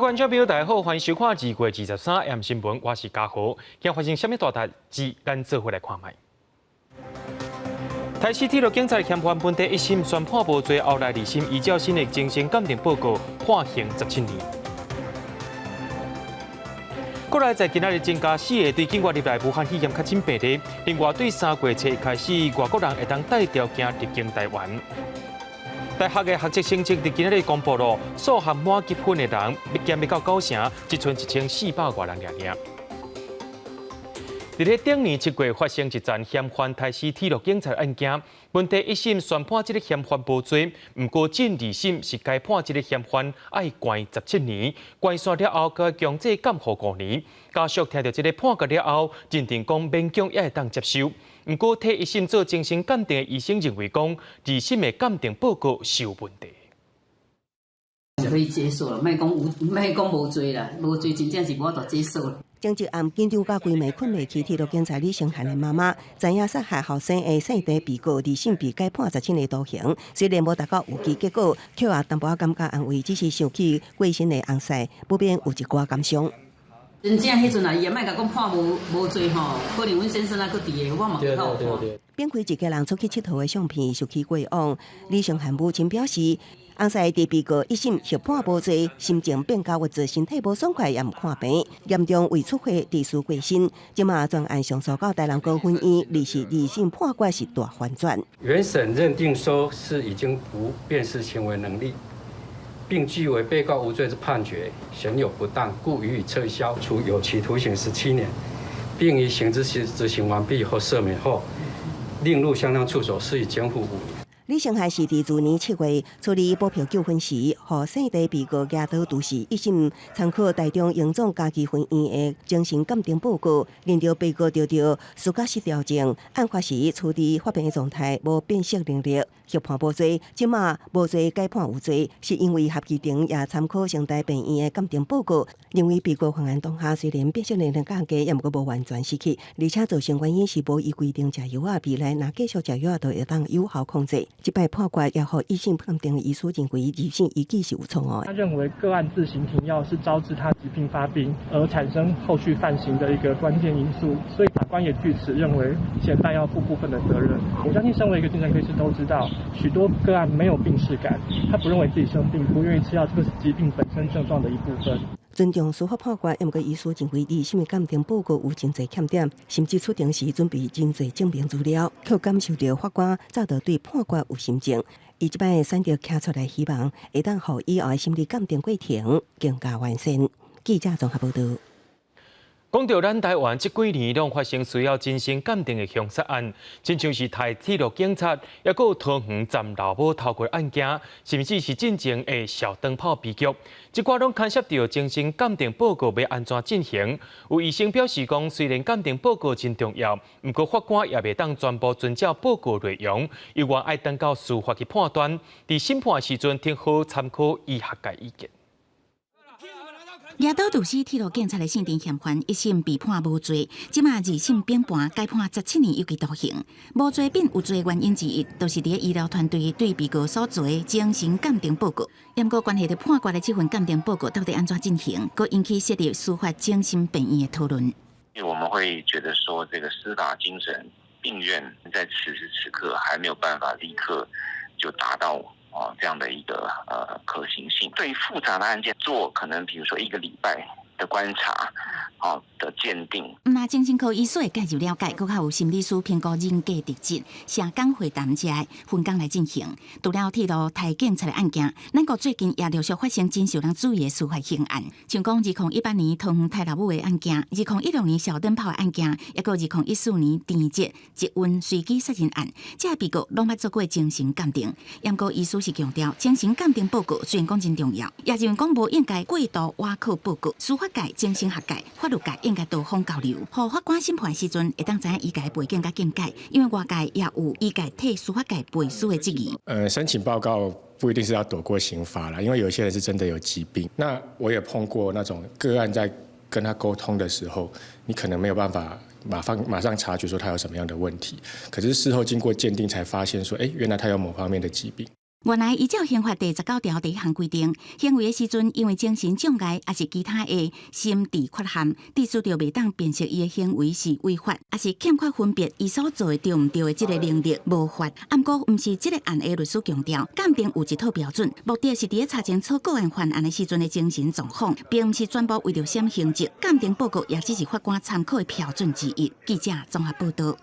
觀眾朋友，大家好，歡迎收看2月23 M 新聞，我是嘉豪。今發生啥物大代誌，咱做伙來看覓。台西鐵路警察嫌犯問題一審宣判無罪，後來二審依照新的精神鑑定報告判刑十七年。過來在今仔日增加四个對境外入來武漢肺炎確診病例，另外對3月初開始，外國人會當帶條件入境台灣。大學的學測成績佇今仔日公布囉，數學滿級分的人欲減欲到九成，這賰1400外人爾爾。佇咧頂年7月發生一樁嫌犯刣死鐵路警察案件，問題一審宣判這个嫌犯無罪，毋過進二審是改判這个嫌犯愛關十七年，關煞了後閣強制監護5年。家屬聽著這个判決了後，認定講勉強也會當接受。毋過替一審做精神鑑定的醫生認為講，二審的鑑定報告是有問題。可以接受啦，莫講有，莫講無罪啦，無罪真正是無法度接受。前一暗緊張甲規暝睏袂去，鐵路警察李承翰的媽媽知影殺害後生的姓鄭被告二審被改判十七年徒刑，雖然無達到預期結果，卻也淡薄仔感覺安慰，只是想起過身的翁婿，不免有一寡感傷。真正彼陣啊，伊也莫共講判無無罪吼，可能阮先生還閣佇个，我嘛較有看。並非一家人出去𨑨迌的相片，想起過往。李承翰母親表示，翁婿佇被告一審獲判無罪，心情變較鬱卒，身體無爽快，也毋看病，嚴重胃出血，致死過身。這馬專案上訴到台南高分院，二是二審判決是大反轉。原審認定說是已經無辨識行為能力，並據為被告無罪之判決，顯有不當，故予以撤銷，處有期徒刑十七年，並於刑執執行完畢後赦免後，另入相當處所，施以監護5年。李承翰是佇去年7月處理保票糾紛時，予姓鄭被告舉刀毒死。一審參考台中榮總家居分院的精神鑑定報告，認定被告得著思覺失調症，案發時處佇發病的狀態，無辨識能力，獲判無罪。這馬無罪改判有罪，是因為合議庭也參考成大病院的鑑定報告，認為被告犯案當下雖然辨識能力降低，也毋過無完全失去，而且造成原因是無依規定食藥仔，未來若繼續食藥仔，就會當有效控制。這擺判決也予一審判定的醫師認為二審依據是有錯誤的。他認為個案自行停藥是招致他疾病發病而產生後續犯行的一個關鍵因素，所以法官也據此認為嫌犯要負部分的責任。我相信身為一個精神科醫師都知道，許多個案沒有病識感，他不認為自己生病，不願意吃藥，這個是疾病本身症狀的一部分。尊重司法判決，毋過醫師認為二審的鑑定報告有真濟欠點，甚至出庭時準備真濟證明資料，卻感受著法官早就對判決有心情。伊這擺選擇徛出來，希望會當予以後的心理鑑定過程更加完善。記者綜合報導。講著咱台灣這幾年攏發生需要精神鑑定的兇殺案，親像是刣鐵路警察，抑閣有桃園站老母頭骨案件，甚至是進前的小燈泡悲劇，這寡攏牽涉著精神鑑定報告欲按怎進行。有醫生表示講，雖然鑑定報告真重要，毋過法官也袂當全部遵照報告內容，猶原愛轉交司法去判斷。佇審判時陣，挺好參考醫學界意見。舉刀毒死鐵路警察的姓鄭嫌犯一審被判無罪，這馬二審反盤改判十七年有期徒刑。無罪變有罪的原因之一，就是佇醫療團隊對被告所做的精神鑑定報告。毋過關係著判決的這份鑑定報告到底按怎進行，閣引起設立司法精神病院的討論。因為我們會覺得說，這個司法精神病院在此時此刻還沒有辦法立刻就達到哦，這樣的一個可行性，對於複雜的案件做可能，比如說一個禮拜的觀察，哦的鑑定。毋但精神科醫師的介入了解，閣較有心理師評估人格特質、社工會談這分工來進行。除了鐵路刣警察的案件，咱國最近也陸續發生真受人注意的司法刑案，像講2018年桃園刣老母的案件，2016年小燈泡的案件，抑閣2014年鄭捷捷運隨機殺人案，這被告攏捌做過精神鑑定。毋過醫師是強調，精神鑑定報告雖然講真重要，也認為講無應該過度倚靠報告。司法界、精神學界、法律界應該多方交流，予法官審判時陣會當知影醫界背景佮見解，因為外界也有醫界替司法界背書的質疑。申請報告不一定是要躲過刑罰啦，因為有些人是真的有疾病。那我也碰過那種個案，在跟他溝通的時候，你可能沒有辦法馬上馬上察覺說他有什麼樣的問題，可是事後經過鑑定才發現說，欸，原來他有某方面的疾病。原來依照刑法第19條第一項規定，行為的時陣因為精神障礙抑是其他的心智缺陷，致使著袂當辨識伊的行為是違法，抑是欠缺分別伊所做的對毋對的這个能力無法。毋過毋是這个案的律師強調，鑑定有一套標準，目的是佇咧查清楚個案犯案的時陣的精神狀況，並毋是全部為著閃刑責。鑑定報告也只是法官參考的標準之一。記者綜合報道。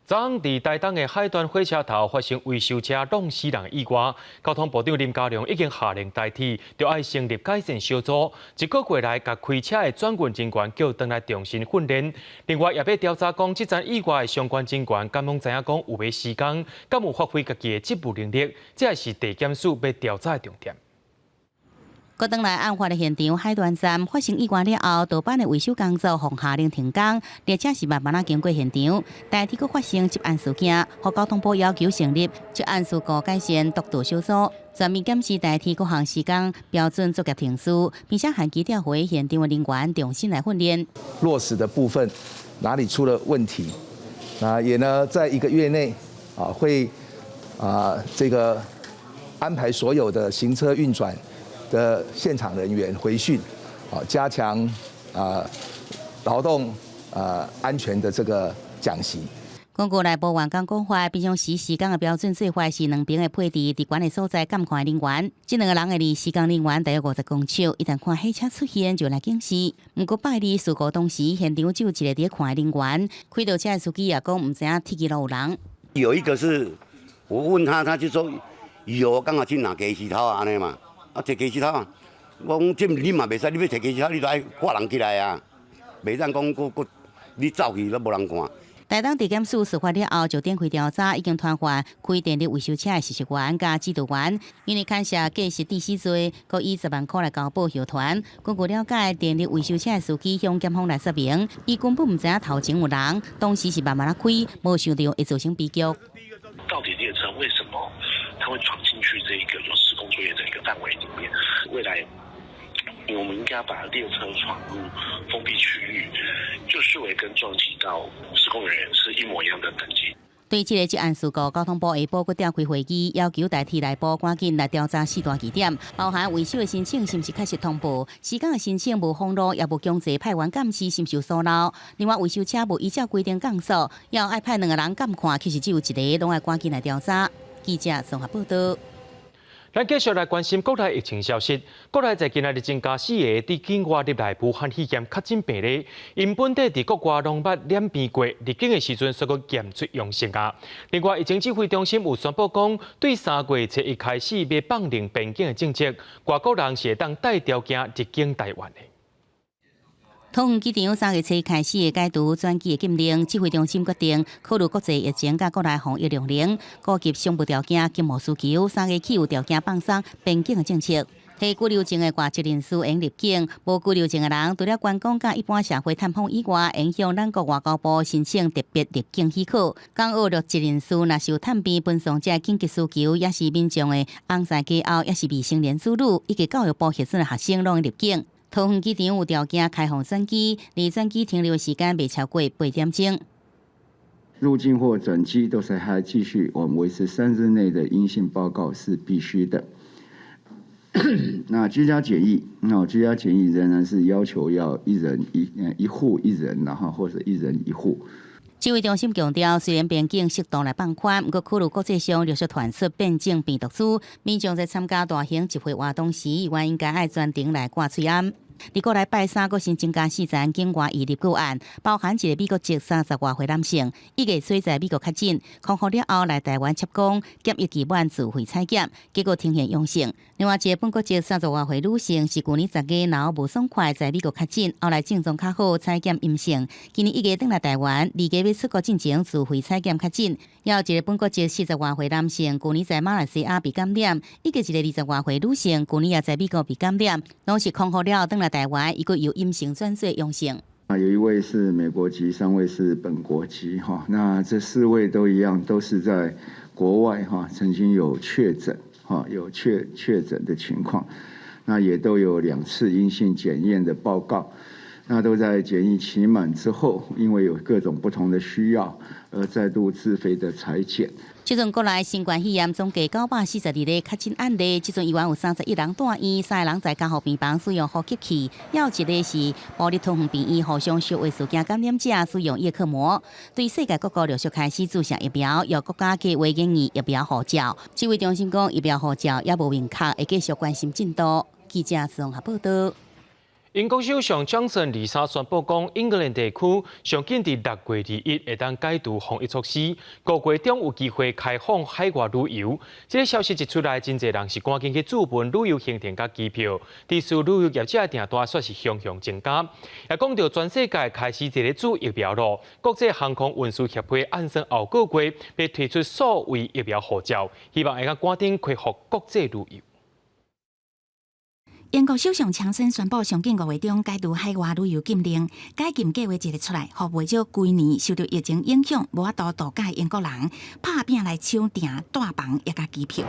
昨昏佇台東的海端火車頭發生維修車挵死人意外，交通部長林佳龍已經下令台鐵著愛成立改善小組，一個月內共開車的轉運人員叫轉來重新訓練。另外，也欲調查講這樁意外的相關人員，敢攏知影講有欲施工，敢有發揮家己的職務能力，這也是地檢署欲調查的重點。閣轉來案發的現場海端站發生意外了後，道板的維修工作予下令停工，列車是慢慢仔經過現場。台鐵閣發生職安事件，予交通部要求成立職安事故改善督導小組，全面檢視台鐵各項施工標準作業程序，並且限期調回現場的人員重新來訓練。落實的部分哪裡出了問題？啊，也呢，在一個月內啊，會啊這個安排所有的行車運轉的現場人員回訓，啊，加強啊勞動啊安全的這個講習。根據內部員工講法，平常時施工的標準做法是兩邊的配置佇懸的所在監看人員，這兩個人會離施工人員大約50公尺，一旦看火車出現就來警示。毋過拜二事故當時，現場只有一个佇咧看的人員，開道車的司機也講毋知影鐵支路有人。有一個是我問他，他就說有，剛好去拿雞舌頭按呢嘛。啊，提雞舌頭啊！我講這你嘛袂使，你欲提雞舌頭，你著愛掛人起來啊！袂當講閣閣你走去都無人看。台東地檢署事發了後，就展開調查，已經傳喚開電力維修車的實習員佮指導員，因為牽涉過失致死罪，閣以10萬箍來交保後傳。根據了解，電力維修車的司機向檢方來說明，伊根本毋知影頭前有人，當時是慢慢仔開，無想著會造成悲劇。到底列車為什麼它會闖進去這一個有施工作業的一個範圍裡面？未來我們應該把列車闖入封閉區域，就視為跟撞擊到施工人員是一模一樣的等級。對這個職安事故，交通部下晡閣召開會議，要求台鐵內部趕緊來調查四大疑點，包含維修的申請是毋是確實通報，施工的申請無封路，也無強制派員監視，是毋是有疏漏？另外，維修車無依照規定降速，要愛派兩個人監看，其實只有一个，攏愛趕緊來調查。記者綜合報道。咱繼續來關心國內疫情消息。國內在今仔日增加四个佇境外入來武漢肺炎確診病例，𪜶本底佇國外攏捌染病過，入境的時陣煞閣檢出陽性啊。另外，疫情指揮中心有宣布講，對3月初一開始欲放寬邊境的政策，外國人是會當帶條件入境台灣的。桃園機場3月初一開始會解除轉機的禁令，指揮中心決定考慮國際疫情佮國內防疫量能，顧及商務條件、經貿需求，三月起有條件放鬆邊境的政策。提居留證的外籍人士會入境，無居留證的人，除了觀光佮一般社會探訪以外，會向咱國外交部申請特別入境許可。港澳陸籍人士若是有探病、分送這緊急需求，抑是民眾的翁婿家後，抑是未成年子女以及教育部核准的學生，攏會入境。桃園機場有條件開放轉機，而轉機停留時間袂超過8點鐘。入境或轉機都是還繼續，我們維持3日內的陰性報告是必須的。那居家檢疫，那居家檢疫仍然是要求要一人一一戶一人，然後或者一人一戶。指揮中心強調，雖然邊境適度來放寬，毋過考慮國際上陸續傳出變種病毒株，民眾在參加大型集會活動時，應該愛專程來掛喙罨。佇國內拜三閣新增加四宗境外移入個案，包含一个美國籍30外歲男性，1月初在美國確診，康復了後來台灣插管，檢疫期滿自費採檢，結果呈現陽性。另外一个本國籍30外歲女性是舊年10月腦無爽快，在美國確診，後來症狀較好，採檢陰性。今年1月轉來台灣，2月欲出國進前自費採檢確診。抑有一个本國籍40外歲男性，舊年在馬來西亞被感染，以及一个20外歲女性，舊年也在美國被感染，攏是康復了後轉來台灣，伊閣由陰性轉做陽性。啊，有一位是美國籍，三位是本國籍，哈，那這四位都一樣，都是在國外哈，曾經有確診，哈，有確診的情況，那也都有兩次陰性檢驗的報告。那都在檢疫期滿之後，因為有各種不同的需要，而再度自費的採檢。這陣國內新冠肺炎總計942例確診案例，這陣醫院有31人住院，3個人在加護病房使用呼吸器，猶有一個是部立桃園病院互相小話事件感染者使用葉克膜。對世界各國陸續開始注射疫苗，由國家計劃研擬疫苗護照。指揮中心講，疫苗護照猶無明確，會繼續關心進度。記者綜合報道。英國首相強生二三宣布講，英格蘭地區上緊佇6月21會當解除防疫措施，5月中有機會開放海外旅遊。這个消息一出來，真濟人是趕緊去注文旅遊行程佮機票，佇屬旅遊業者的訂單煞是雄雄增加。也講到全世界開始佇咧注疫苗囉，國際航空運輸協會按算後個月欲推出數位疫苗護照，希望會當趕緊恢復國際旅遊。英國首相強生宣布，上緊5月中解除海外旅遊禁令，解禁計劃一个出來，予袂少規年受著疫情影響無法度度假的英國人，拍拚來搶訂大房抑佮機票。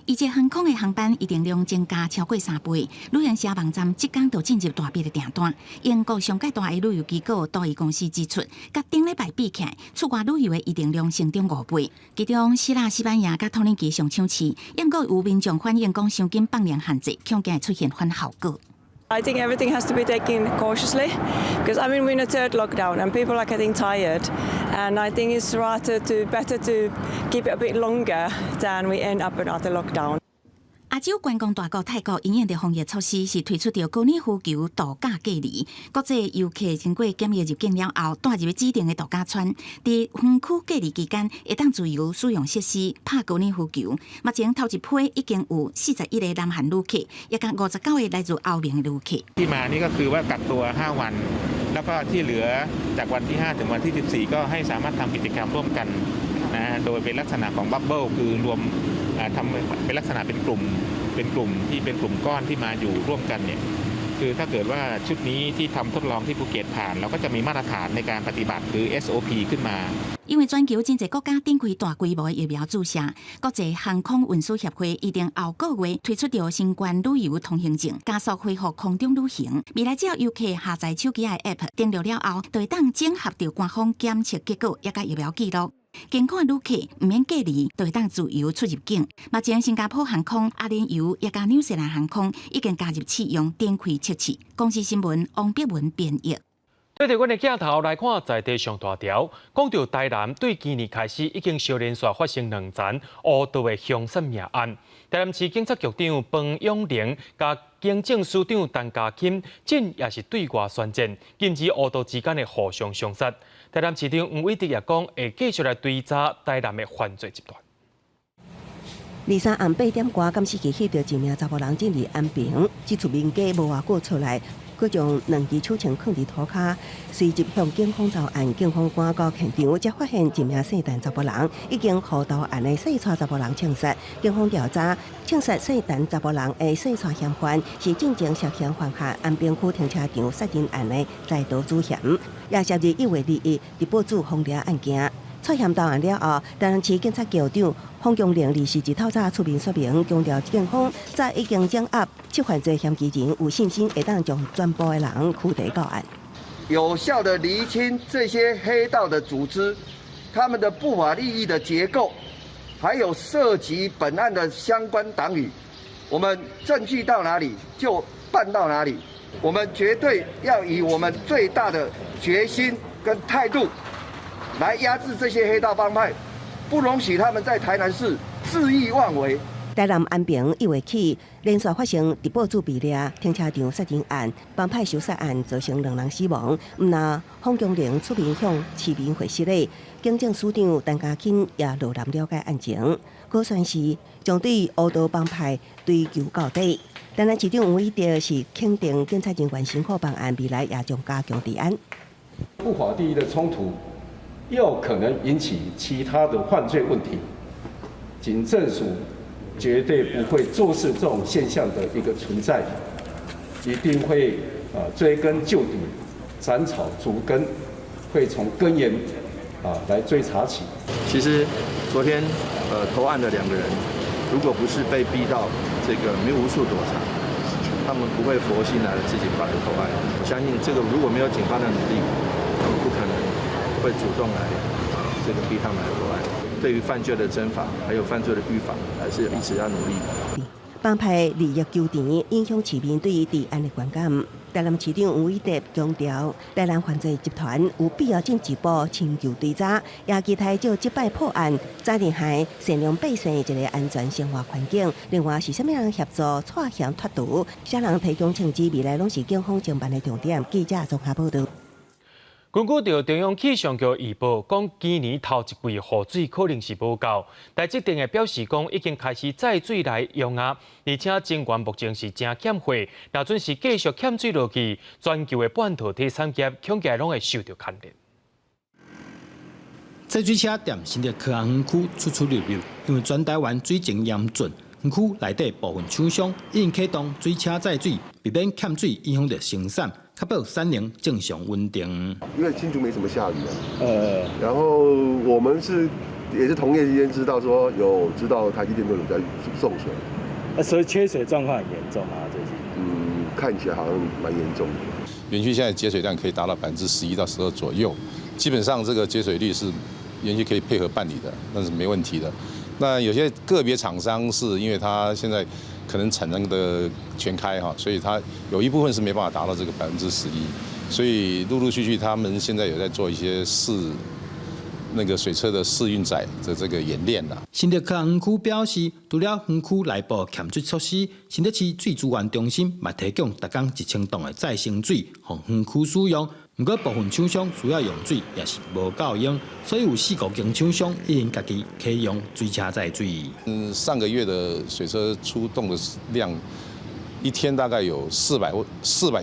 伊捷航空的航班預訂量增加超過3倍，旅行社網站這工就進入大筆的訂單。英國上蓋大的旅遊機構多益公司指出，佮頂禮拜比起來，出外旅遊的預訂量成長5倍。其中，希臘、西班牙佮土耳其上搶市，毋過有民眾反映講，傷緊放寬限制，恐驚會出現反效果。 I think everything has to be taken cautiously because, I mean, we're in a third lockdown and people are getting tired, and I think it's rather to better to keep it a bit longer than we end up another lockdown. 亞洲觀光大國泰國因應著防疫措施，是推出著高爾夫球度假隔離。國際遊客經過檢疫入境了後，帶入指定的度假村，佇園區隔離期間，會當自由使用設施拍高爾夫球。目前頭一批已經有41個南韓旅客，抑佮59個來自歐盟的旅客。 ที่มานี่ก็คือว่ากักตัว 5 วัน แล้วก็ที่เหลือจากวันที่ 5 ถึงวันที่ 14 ก็ให้สามารถทำกิจกรรมร่วมกันนะโดยเป็นลักษณะของ bubble คือรวมทำเป็นลักษณะเป็นกลุ่มเป็นกลุ่มที่เป็นกลุ่มก้อนที่มาอยู่ร่วมกันเนี่ยคือถ้าเกิดว่าชุดนี้ที่ทำทดลองที่ภูเก็ตผ่านเราก็จะมีมาตรฐานในการปฏิบัติคือ SOP ขึ้นมา 因為全球真濟國家展開大規模的疫苗注射，國際航空運輸協會預定後個月推出著新冠旅遊通行證，加速恢復空中旅行。未來只要遊客下載手機的 App 登錄了後，就會當整合著官方檢測結果，抑佮疫苗記錄。健康的旅客毋免隔離，就會當自由出入境。目前新加坡航空、阿聯酋抑佮紐西蘭航空已經加入試用，展開測試。公視新聞王碧文編譯。對著阮的鏡頭來看，在地上大條，講著台南對今年開始已經相連續發生兩欉烏道的兇殺命案。台南市警察局長彭永玲佮警政署長陳家欽，這也是對外宣戰，禁止烏道之間的互相相殺。台南市長黃偉哲也講，會繼續來追查台南的犯罪集團。二三暗8點外，監視器翕著一名查埔人進入安平，這處民家無偌久出來，閣將兩支手槍囥佇塗跤，隨即向警方投案。警方趕到現場，才發現一名姓陳查埔人已經予投案的姓蔡查埔人槍殺。警方調查，槍殺姓陳查埔人的姓蔡嫌犯是進前涉嫌犯下安平區停車場殺人案的在逃主嫌，也涉入1月21佇報紙轟掠案件。蔡嫌投案了後，台南市警察局長方強玲24日透早出面說明，強調警方早已經掌握這犯罪嫌疑人，有信心會當將全部的人驅提到案。有效的釐清這些黑道的組織，他們的不法利益的結構，還有涉及本案的相關黨羽，我們證據到哪裡就辦到哪裡，我們絕對要以我們最大的決心跟態度，來壓制這些黑道幫派，不容許他們在台南市恣意妄為。台南安平1月起連續發生佇報紙被掠、停車場殺人案、幫派仇殺案，造成兩人死亡。毋但方強玲出面向市民會失禮，警政署長陳家欽也落南了解案情，閣宣示將對烏道幫派追究到底。台南市長黃偉哲是肯定警察人員辛苦辦案，未來也將加強治安。不法利益的衝突，又可能引起其他的犯罪問題，警政署絕對不會坐視這種現象的一個存在，一定會追根究底，斬草除根，會從根源來追查起。其實昨天投案的兩個人，如果不是被逼到這個沒無處躲藏，他們不會佛心來自己跑來投案。我相信這個如果沒有警方的努力，他們不可能會主動來這個逼他們來投案。對於犯罪的偵防，還有犯罪的預防，還是一直要努力。幫派利益糾纏，影響市民對於治安的觀感。台南市長黃偉哲強調，台南犯罪集團有必要進一步深究追查，也期待藉這擺破案，早日予善良百姓一個安全生活環境。另外是啥物人協助涉嫌脫逃，啥人提供槍支，未來攏是警方偵辦的重點。記者綜合報道。根據著中央氣象局預報，講今年頭一季雨水可能是無夠。台積電會表示講，已經開始載水來用啊，而且中原目前是誠欠貨，若準是繼續欠水落去，全球的半導體產業恐驚攏會受著牽連。載水車踮新竹科學園區出出入入，因為全台灣水情嚴峻，園區內底部分廠商已經啟動水車載水，避免欠水影響著生產。確保產能正常穩定。因為新竹沒什麼下雨啊，然後我們是也是同業之間知道說有知道台積電都有在送水，啊，所以缺水狀況很嚴重啊，最近。嗯，看起來好像蠻嚴重的。園區現在節水量可以達到11%到12%左右，基本上這個節水率是園區可以配合辦理的，那是沒問題的。那有些個別廠商是因為他現在可能產能的全開哈，所以它有一部分是沒辦法達到這個11%，所以陸陸續續他們現在有在做一些試那個水車的試運載的這個演練啦。新竹科學園區表示，除了園區內部欠水措施，新竹市水資源中心嘛提供逐工1000桶的再生水，予園區使用。毋過部分廠商需要用水也是無夠用，所以有四五間廠商已經家己啟用水車載水。嗯，上個月的水車出動的量，一天大概有400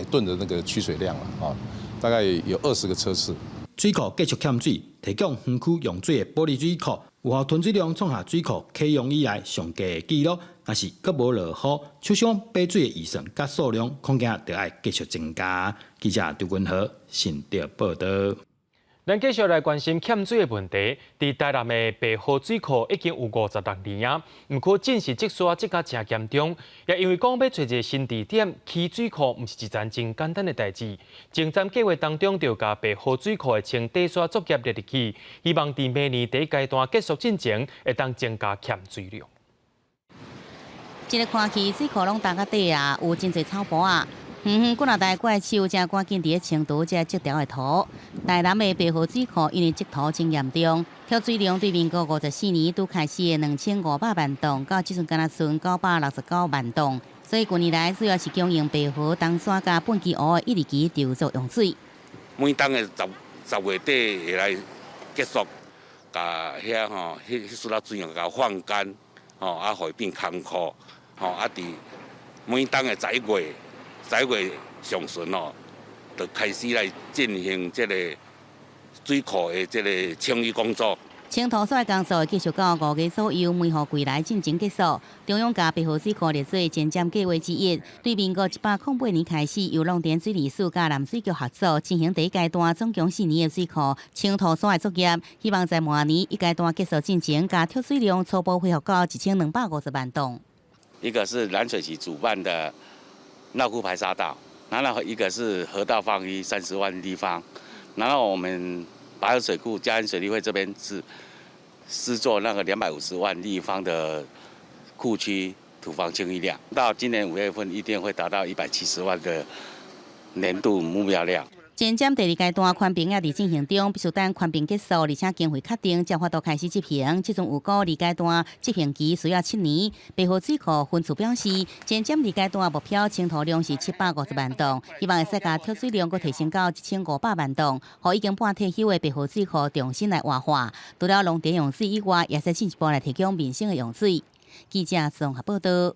噸的那個取水量了啊，大概有20個車次。水庫繼續欠水，提供園區用水的埔里水庫，有效吞水量創下水庫啟用以來上低的紀錄。若是閣無落雨，廠商買水的預算佮數量恐驚著愛繼續增加。記者張君和新竹報道。咱繼續來關心欠水的問題。佇台南的白河水庫已經有56年啊，毋過浸水積沙積甲誠嚴重，也因為講欲揣一个新地點起水庫，毋是一件真簡單的代誌。前瞻計劃當中，就共白河水庫的清底沙作業列入去，希望佇明年第一階段結束進前，會當增加欠水量。這个看去水庫攏焦甲底啊，有真濟草埔仔。遠遠幾若台怪手正趕緊佇咧清除這積條的土。台南的白河水庫因為積土真嚴重，蓄水量對民國54年拄開始的2500萬噸，到這陣敢若剩969萬噸。所以近年來主要是供應白河、東山佮畚箕湖的一二期籌作用水。每冬的10月底會來結束，共遐吼，彼彼撮仔水共放乾，吼啊，予伊變空庫，吼啊，佇每冬的11月上旬哦，就開始來進行這個水庫的這個清淤工作。清土沙的工作會繼續到5月左右，梅雨季來進前結束。中央共白河水庫列做前瞻計劃之一，對民國108年開始，由農田水利署佮南水局合作進行第一階段總共4年的水庫清土沙的作業，希望在明年一階段結束進前，共蓄水量初步恢復到1250萬噸。一個是南水局主辦的繞庫排沙道，然後一個是河道放淤30萬立方，然後我們白河水庫嘉安水利會這邊是施作那個250萬立方的庫區土方清淤量，到今年5月份一定會達到170萬的年度目標量。前瞻第二階段寬平也佇進行中，必須等寬平結束，而且經費確定，才法度開始執行。這陣有講二階段執行期需要7年。白河水庫分處表示，前瞻二階段目標清土量是750萬噸，希望會使共蓄水量閣提升到1500萬噸，予已經半退休的白河水庫重新來活化。除了農田用水以外，也使進一步來提供民生的用水。記者綜合報道。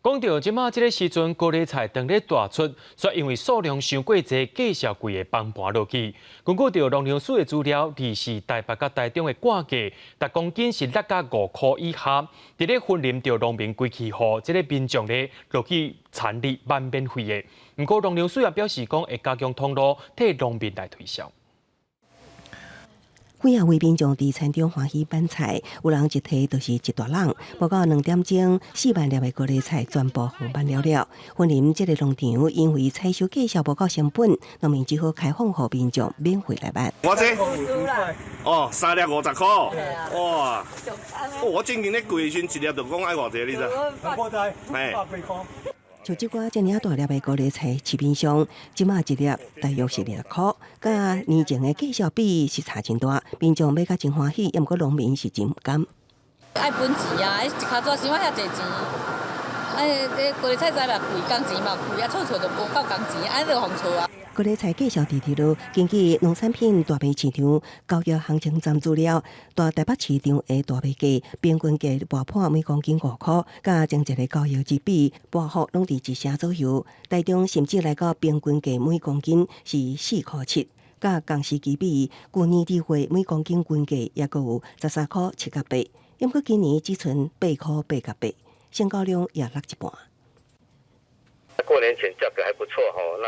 講到這馬這个時陣，高麗菜當咧大出，卻因為數量傷過濟，價數規个崩盤落去。根據著農糧署的資料，二是台北佮台中的割價，逐公斤是落甲5箍以下。佇咧雲林著農民規氣予這个民眾咧落去田裡蠻免費的。毋過農糧署也表示講，會加強通路，替農民來推銷。幾仔位民眾佇田中歡喜挽菜，有人一提就是一大籠，無夠2點鐘，4萬粒的高麗菜全部予挽了了。雲林這个農場因為採收價數無夠成本，農民只好開放予民眾免費來挽。我這哦，3粒50箍，哇！我之前咧貴時陣一粒就講愛偌濟，你知？我知，100幾箍。像這寡遮爾仔大粒的高麗菜，市面上這馬一粒大約是20箍，佮年前的價數比是差真大，民眾買甲真歡喜，猶毋過農民是真毋甘。愛分錢啊！一跤紙收遐濟錢，啊，這高麗菜栽嘛貴，工錢嘛貴，啊，厝厝都無夠工錢，按呢就予錯啊。高麗菜價數直直落，根據農產品大賣市場交易行情站資料，大台北市場的大賣價平均價跋破每公斤5箍，佮前一个交易日比，波幅攏佇一成左右。台中甚至來到平均價每公斤是4箍7，佮同時期比，舊年2月每公斤均價猶閣有13箍7角8，毋過今年只賰8箍8角8，成交量也落一半。過年前價格還不錯吼，那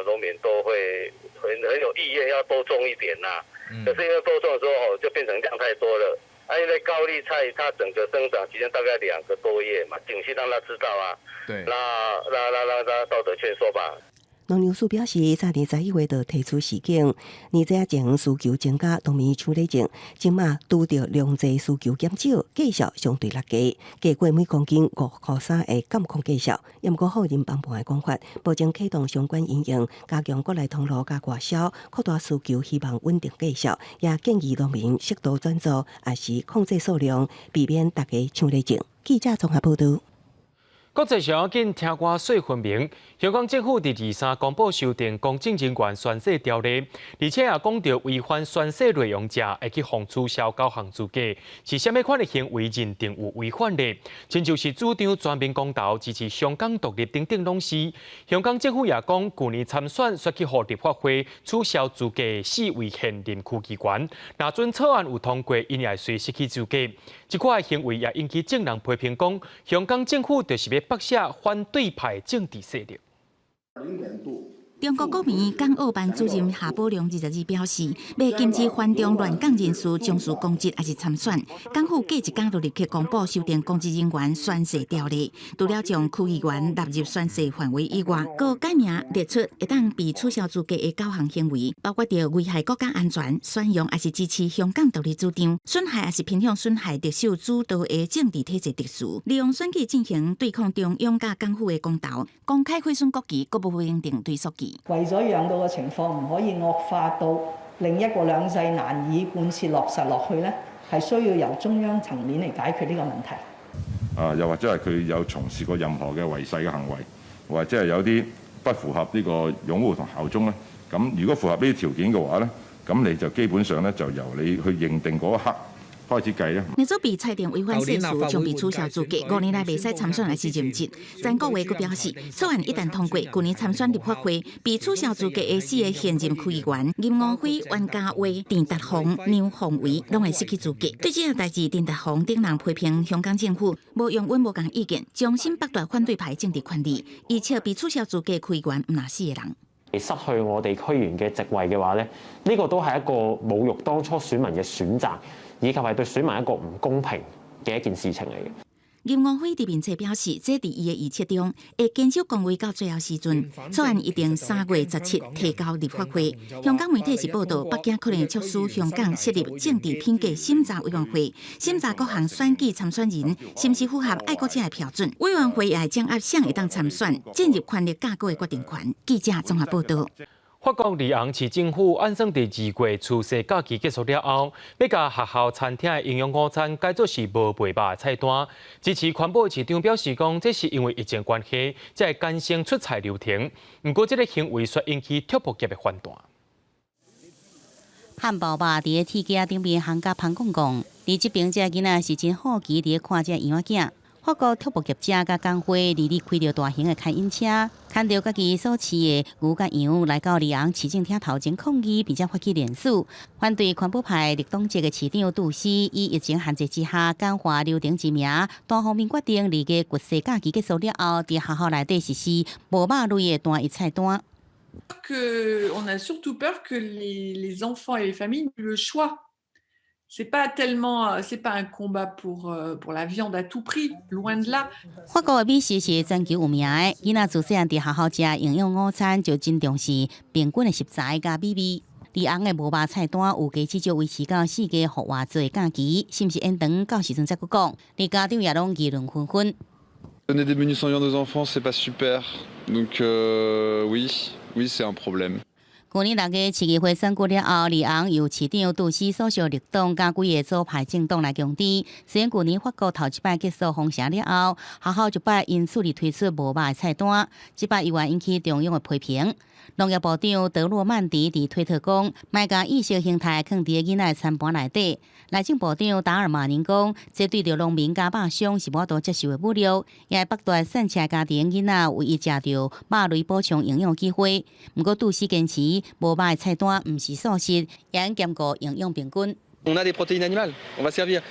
農民都會很有意願要多種一點呐。可是因為多種的時候吼，就變成量太多了。啊，因為高麗菜它整個生長期間大概2個多月嘛，定期讓他知道啊。那讓他道德勸說吧。農糧署表示，早佇11月就提出示警，年節前需求增加，農民搶咧種，這馬拄著農濟需求減少，價數相對落低，價過每公斤5箍3的監控價數。猶毋過否認崩盤的講法，保證啟動相關應用，加強國內通路佮外銷，擴大需求，希望穩定價數，也建議農民適度轉作，抑是控制數量，避免大家搶咧種。記者綜合報導。國際上緊聽歌說分明，香港政府佇23公布修訂公職人員宣誓條例，而且也講著違反宣誓內容者會去予取消九項資格，是啥物款的行為認定有違反的？親像是主張全民公投支持香港獨立等等攏是。香港政府也講，舊年參選煞去予立法會取消資格四位現任區議員，若准草案有通過，𪜶也會隨失去資格。這款的行為也引起眾人批評，講香港政府就是欲縛設反對派政治勢力。中國國務院港澳辦主任夏寶龍22表示，欲禁止反中亂港人士從事公職抑是參選。港府過一工就立刻公布修訂公職人員宣誓條例，除了將區議員納入宣誓範圍以外，閣改名列出會當被取消資格的九項行為，包括著危害國家安全、宣揚抑是支持香港獨立主張、損害抑是偏向損害特首主導的政治體制秩序、利用選舉進行對抗中央佮港府的公投、公開毀損國旗、閣無認定追溯期。為咗讓到個情況唔可以惡化到令一國兩制難以貫徹落實落去呢，係需要由中央層面嚟解決呢個問題。啊，又或者係佢有從事過任何嘅違誓嘅行為，或者係有啲不符合呢個擁護同效忠咧。咁如果符合呢啲條件嘅話咧，咁你就基本上咧就由你去認定嗰一刻開始計咧。若做被裁定違反誓詞，將被取消資格，5年內袂使參選抑是任職。曾國衛閣表示，草案一旦通過，舊年參選立法會被取消資格的四个現任區議員林吳輝、袁嘉蔚、鄭達鴻、梁鳳維，攏會失去資格。對這項代誌，鄭達鴻等人批評香港政府無容允無仝意見，重新剝奪反對派政治權利，而且被取消資格區議員毋若四个人。失去我哋區議員嘅席位嘅話咧，呢個都係一個侮辱當初選民嘅選擇，以及係對選民一個唔公平嘅一件事情嚟嘅。林吳輝佇面冊表示，這佇伊的預測中會堅守崗位到最後時陣。草案一定3月17提交立法會。香港媒體是報道，北京可能會促使香港設立政治品格審查委員會，審查各項選舉參選人是毋是符合愛國者的標準。委員會也會掌握誰會當參選、進入權力架構的決定權。記者綜合報道。法國里昂市政府按算佇2月除夕假期結束了後，欲共學校餐廳的營養午餐改做是無賣肉的菜單。支持環保的市長表示講，這是因為疫情關係，才會簡省出菜流程。毋過，這个行為卻引起畜牧業的反彈。漢堡肉佇咧鐵架頂面烘甲芳光光，佇這爿這囡仔是真好奇佇咧看這羊仔囝。法國畜牧業者佮工會22開著大型的牽引車，牽著家己所飼的牛佮羊來到里昂市政廳頭前抗議，並且發起聯署，反對環保派綠黨籍的市長杜斯以疫情限制之下簡化流程之名，單方面決定2月除夕假期結束了後，佇學校內底實施無肉類的單一菜單。 Que on a surtout peur que les enfants et les familles n'aient le choix. C'est pas un combat pour la viande à tout prix, loin de là。法國的美食是全球有名的，囡仔自細漢佇學校食營養午餐就真重視平均的食材佮美味。里昂的無肉菜單有價至少維持到四月復活節假期，是毋是延長到時陣才閣講？連家長也攏議論紛紛。 Donner des menus sans viande aux enfants, c'est pas super. Donc oui, oui, c'est un problème. 去年6月市議會選舉了後，里昂由市長杜斯所屬綠黨佮幾个左派政黨來共治。雖然舊年法國頭一擺結束封城了後，學校就擺因此而推出無肉的菜單，這擺猶原引起中央的批評。農業部長德洛曼迪佇推特講，莫共意識形態囥佇囡仔的餐盤內底。內政部長達爾馬寧講，這對著農民佮肉商是無法度接受的侮辱，也會剝奪散赤家庭囡仔唯一食著肉類補充營養機會。毋過杜斯堅持，無肉的菜單毋是素食，也應兼顧營養平均。 On a des protéines animales, on va servir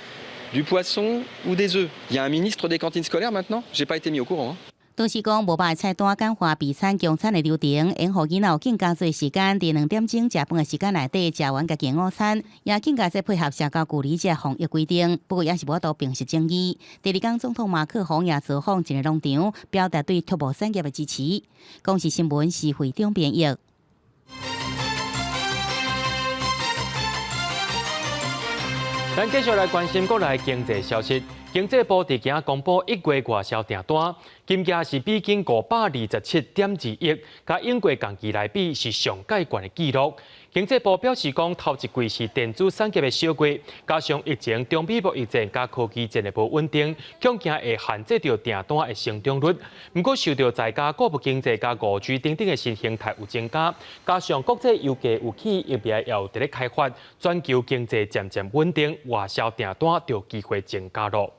du poisson ou des œufs. Il y a un ministre des cantines scolaires maintenant? J'ai pas été mis au courant. 杜斯講，無肉的菜單簡化備餐供餐的流程，會予囡仔有更加濟時間佇2點鐘食飯的時間內底食完家己的午餐，也更加濟配合社交距離這防疫規定。不過也是無法度平息爭議。第二工總統馬克宏也造訪一个農場，表達對畜牧產業的支持。公視新聞施惠中編譯。咱繼續來關心國內經濟消息。經濟部佇今公布一月外銷訂單，金額是美金527.2億，佮往過同期來比是上蓋懸的紀錄。經濟部表示講，頭一季是電子產業的小月，加上疫情、中美貿易戰佮科技戰的無穩定，恐驚會限制著訂單的成長率。毋過受著在家購物經濟佮5G 等等的新形態有增加，加上國際油價有起，疫苗也有佇咧開發，全球經濟漸漸穩定，外銷訂單就機會增加囉。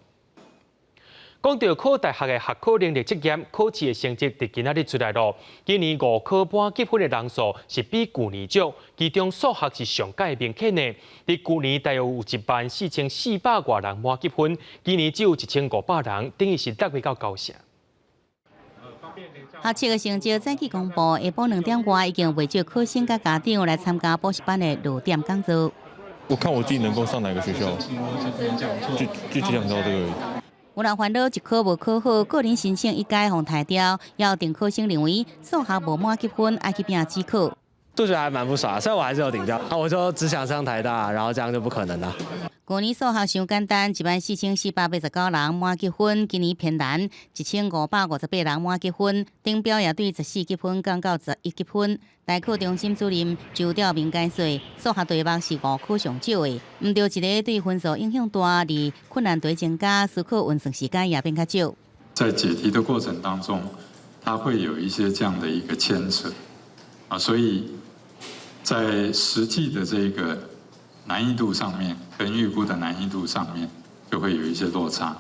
講到考大學的學考能力測驗，考試的成績佇今仔日出來囉。今年五科滿級分的人數是比舊年少，其中數學是上蓋明顯的。佇舊年大約有14,400外人滿級分，今年只有1,500人，等於是落袂到九成。學測的成績早起公布，下晡2點外已經袂少考生佮家長來參加補習班的落點講座。我看我自己能夠上哪個學校，就只想到這個而已。有人煩惱一科無考好，個人申請一階予刣掉，也有重考生認為數學無滿級分，愛去拼指考。數學還蠻不爽，雖然我還是有頂掉，啊，我就只想上台大，然後這樣就不可能了。舊年數學傷簡單，14,489人滿級分，今年偏難，1,558人滿級分，頂標也對14級分降到11級分。大考中心主任周兆明解說，數學題目是五科上少的，毋著一个對分數影響大，而困難度增加，思考運算時間也變較少。在解題的過程當中，它會有一些這樣的一個牽扯，啊，所以在實際的這個難易度上面，跟預估的難易度上面，就會有一些落差。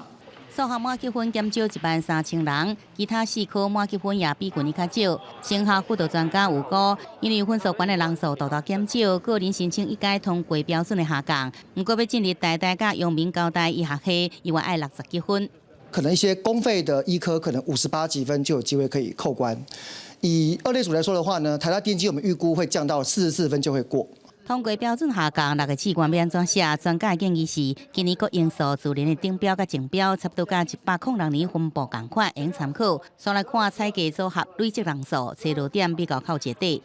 數學滿級分減少13,000人，其他四科滿級分也比舊年較少。升學輔導專家有估，因為分數懸的人數大大減少，個人申請一階通過標準的下降。毋過欲進入台大佮陽明交大醫學系，猶愛60級分。可能一些公費的醫科，可能58幾分就有機會可以扣關。以二類組來說的話呢，台大電機我們預估會降到44分就會過。通過標準下降，六個志願欲按怎寫？專家建議是，今年國英數自然的頂標佮終標，差不多佮106年分布仝款，會用參考。煞來看採計組合累積人數，切落點比較靠一底。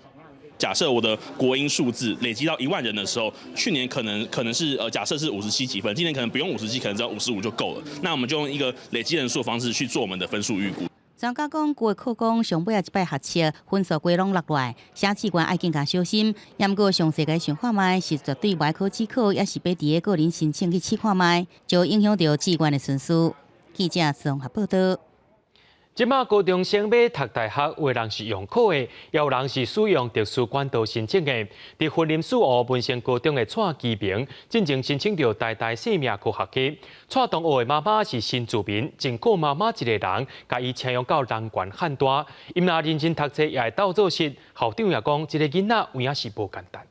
假設我的國英數字累積到1萬人的時候，去年可能是假設是57幾分，今年可能不用57，可能只要55就夠了。那我們就用一個累積人數的方式去做我們的分數預估。專家講，舊的課綱上尾仔一擺學測分數規攏落來，寫志願愛更加小心。毋過詳細共想看覓，是絕對無愛考指考，抑是欲佇咧個人申請去試看覓，就影響著志願的順序。記者綜合報導。這馬高中生欲讀大學，有人是用考的，也有人是使用特殊管道申請的。佇雲林四湖文成高中的蔡基明，進前申請著台大生命科學系。蔡同學的媽媽是新住民，淨靠媽媽一个人，共伊請養到人懸漢大。伊若認真讀冊，也會鬥做事。校長也講，這个囡仔有影是無簡單。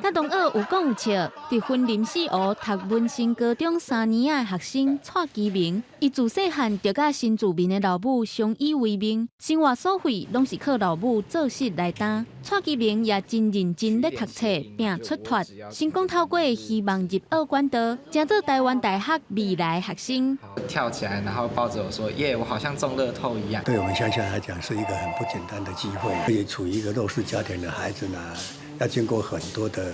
佮同學有講有笑，佇雲林四湖讀文成高中三年仔的學生蔡其明，伊自細漢就佮新住民的老母相依為命，生活所費攏是靠老母做穡來擔。蔡其明也真認真咧讀冊，拼出脫，成功透過希望入學管道，成做臺灣大學未來學生。跳起來，然後抱着我說：耶，我好像中樂透一樣。對我們鄉下來講，是一個很不簡單的機會，而且處於一個弱勢家庭的孩子呢，要經過很多的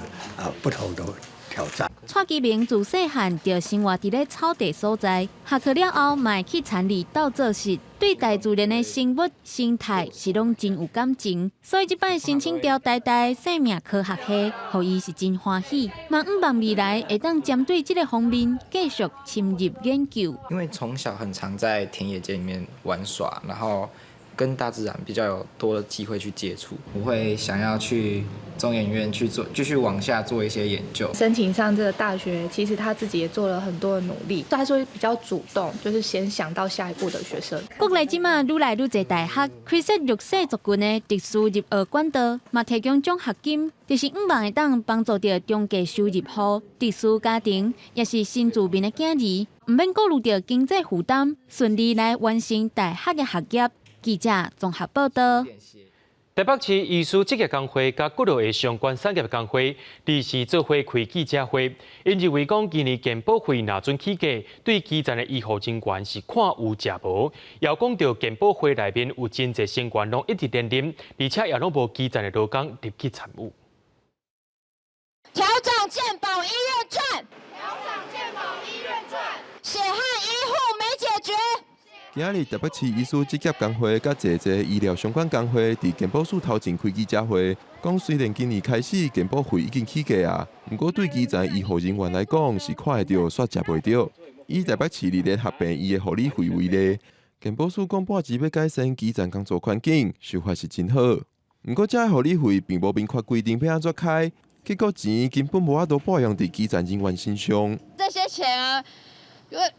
不同的挑戰。蔡其明自細漢就生活佇咧草地所在，下課了後嘛會去田裡鬥做穡，對大自然的生物生態是攏真有感情，所以這擺申請著台大生命科學系，予伊是真歡喜，嘛向望未來會當針對這个方面繼續深入研究。因為從小很常在田野間裡面玩耍，然後跟大自然比較有多的機會去接觸，我會想要去中研院去做，繼續往下做一些研究。申請上這個大學，其實他自己也做了很多的努力。他說比較主動，就是先想到下一步的學生。國內這馬愈來愈濟大學開設弱勢族群的特殊入學管道，嘛提供獎學金，就是向望會當幫助著中低收入戶、特殊家庭，也是新住民的囝兒，毋免顧慮著經濟負擔，順利來完成大學的學業。記者綜合報道。台北市醫師職業工會佮幾落个相關產業工會，臨時做伙開記者會，𪜶認為講今年健保費若準起價，對基層的醫護人員是看有食無。也講著健保會內面有真濟成員攏一直連任，而且也攏無基層的勞工入去參與。調漲健保醫院券，調漲健保醫院券，血汗醫護沒解決。今仔日台北市醫師職業工會佮濟濟醫療相關工會佇健保署頭前開記者會，講雖然今年開始健保費已經起價啊，毋過對基層醫護人員來講是看會著，煞食袂著。以台北市立聯合病院的護理費為例，健保署講撥錢欲改善基層工作環境，想法是真好。毋過這護理費並無明確規定欲按怎開，結果錢根本無法度撥用佇基層人員身上。這些錢啊，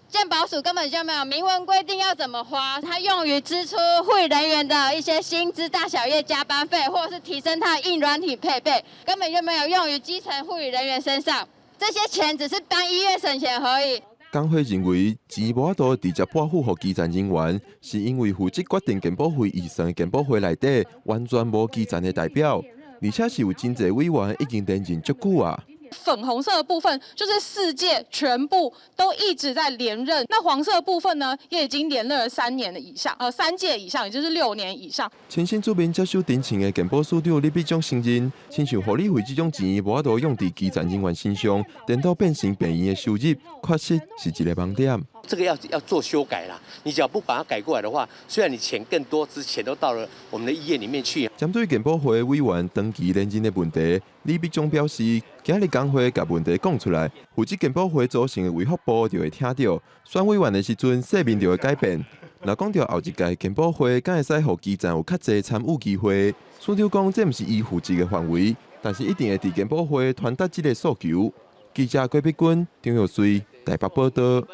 健保署根本就沒有明文規定要怎麼花，它用於支出護理人員的一些薪資、大小夜加班費，或者是提升他硬軟體配備，根本就沒有用於基層護理人員身上。這些錢只是幫醫院省錢而已。工會認為錢無法度直接撥付予基層人員，是因為負責決定健保費預算的健保會內底完全無基層的代表，而且是有真濟委員已經連任足久啊。粉紅色的部分就是四屆全部都一直在連任，那黃色的部分呢，也已經連任了3年的以上，3屆以上，也就是6年以上。親身出面接受陳情的健保署長李必忠承認，親像護理費這種錢無法度用佇基層人員身上，顛倒變成病院的收入，確實是一个盲點。這個要做修改啦，你只要不把它改過來的話，雖然你錢更多，只是錢都到了我們的醫院裡面去。針對健保會委員長期連任的問題，李必忠表示，今日工會共問題講出來，負責健保會組成的衛福部就會聽著，選委員的時陣，世面就會改變。若講著後一屆健保會，敢會使予基層有較濟參與機會？署長講，這毋是伊負責的範圍，但是一定會佇健保會傳達這个訴求。記者郭碧君、張玉穗台北報道。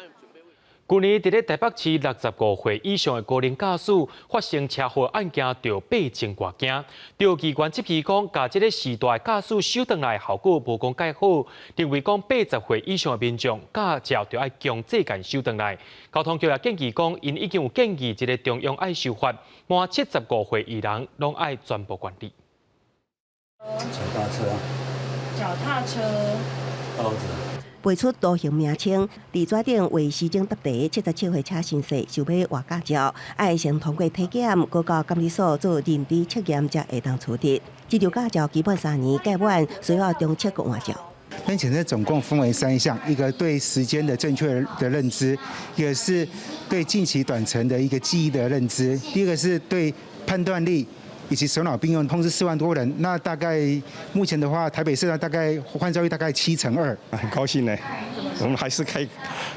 去年佇咧台北市65歲以上的高齡駕駛發生車禍案件，著8000外件。著議員質疑講，共這个時代駕駛收轉來效果無講蓋好，認為講80歲以上的民眾駕照著愛強制共收轉來。交通局也建議講，𪜶已經有建議，這个中央愛修法，滿75歲以上攏愛全部管理。腳踏車，腳踏車，刀子。背出圖形名稱，佇紙頂畫時鐘搭地，77歲車先生想欲換駕照，愛先通過體檢，閣到監理所做認知測驗，才會當取得。這張駕照基本3年屆滿，需要重測閣換照。那檢測總共分為三項，一個對時間的正確的認知，一個是對近期短程的一個記憶的認知，第二個是對判斷力以及手腦並用。通知4萬多人，那大概目前的話，台北市呢大概換照率大概7.2%。很高興呢，我們還是開，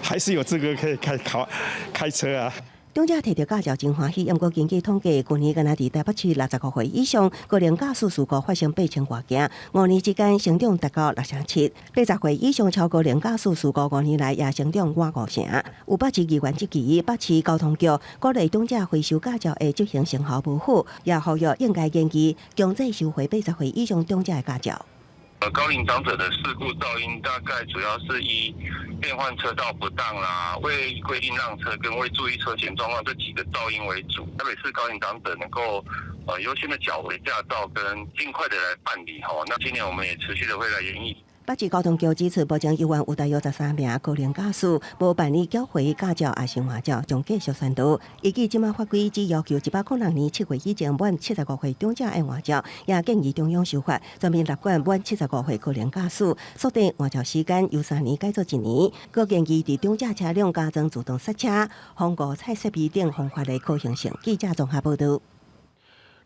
還是有資格可以開考開車啊。長者提著駕照真歡喜，毋過根據統計，去年干焦佇台北市65歲以上高齡駕駛事故發生8000外件，5年之間成長達到6成7。80歲以上超高齡駕駛事故5年來也成長滿5成。有北市議員質疑，北市交通局鼓勵長者回收駕照的執行成效無好，也呼籲應該研究強制收回80歲以上長者的駕照。高齡長者的事故肇因大概主要是以變換車道不當啦、未規定讓車跟未注意車前狀況這幾個肇因為主。台北市高齡長者能夠優先的繳回駕照跟盡快的來辦理吼。那今年我們也持續的會來研議。北市交通局指出，目前猶原有大約13名高齡駕駛無辦理繳回駕照抑是換照，將繼續宣導。依據這馬法規，只要求106年7月以前滿75歲長者愛換照，也建議中央修法，全面納管滿七十五歲高齡駕駛，縮短換照時間由3年改做1年。閣建議佇長者車輛加裝自動剎車、防誤踩設備等方法的可行性。記者綜合報導。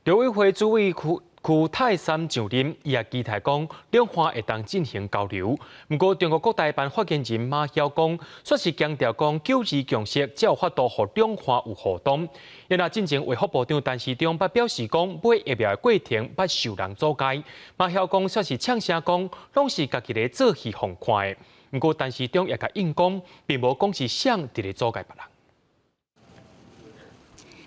陸委會主委區泰三上任，伊也期待講兩岸會當進行交流。毋過，中國國台辦發言人馬曉光煞是強調講，九二共識才有法度予兩岸有互動。伊若進前衛福部長陳時中捌表示講，買疫苗的過程捌受人阻礙。馬曉光煞是嗆聲講，攏是家己咧做戲予看的。毋過，陳時中也共應講，並無講是誰佇咧阻礙別人。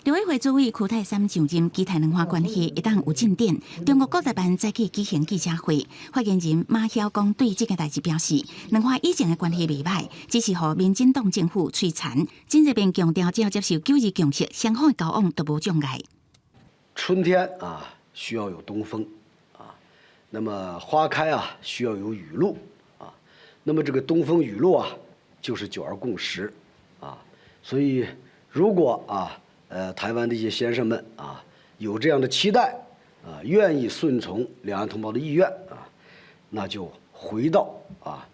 陸委會主委區泰三上任，期待兩岸關係會當有進展。中國國台辦早起舉行記者會，發言人馬曉光對這件代誌表示，兩岸以前的關係袂䆀，只是予民進黨政府摧殘。真這邊強調，只要接受九二共識，雙方的交往都無障礙。春天啊，需要有東風啊，那麼花開啊，需要有雨露啊，那麼這個東風雨露啊，就是九二共識啊，所以如果啊。台灣的一些先生們啊，有這樣的期待啊，願意順從兩岸同胞的意願啊，那就回到啊，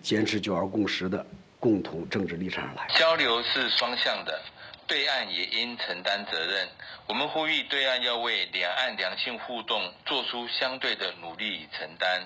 堅持九二共識的共同政治立場上來。交流是雙向的，對岸也應承擔責任。我們呼籲對岸要為兩岸良性互動做出相對的努力與承擔，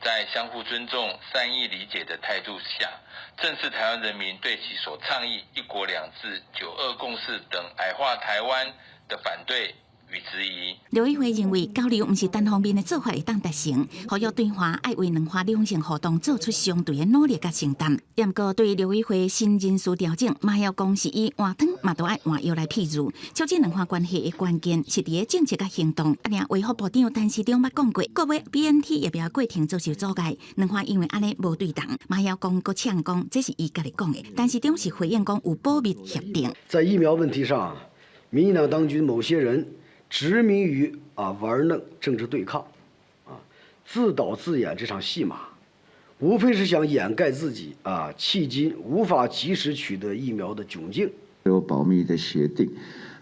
在相互尊重、善意理解的態度下，正視台灣人民對其所倡議“一國兩制”、“九二共識”等矮化台灣的反對與質疑。陸委會認為交流毋是單方面的做法會當達成，呼籲對方愛為兩岸良性互動做出相對的努力佮承擔。毋過對陸委會新人事調整，馬曉光是以換湯嘛都愛換藥來譬喻，促進兩岸關係的關鍵是佇咧政策佮行動。啊，爾衛福部長陳時中捌講過，購買 BNT 疫苗過程遭受阻礙，兩岸因為按呢無對同。馬曉光閣嗆講，這是伊家己講的，陳時中是回應講有保密協定。在疫苗問題上，民進黨當局某些人執迷於啊玩弄政治對抗，啊自導自演這場戲碼，無非是想掩蓋自己啊迄今無法及時取得疫苗的窘境。有保密的協定，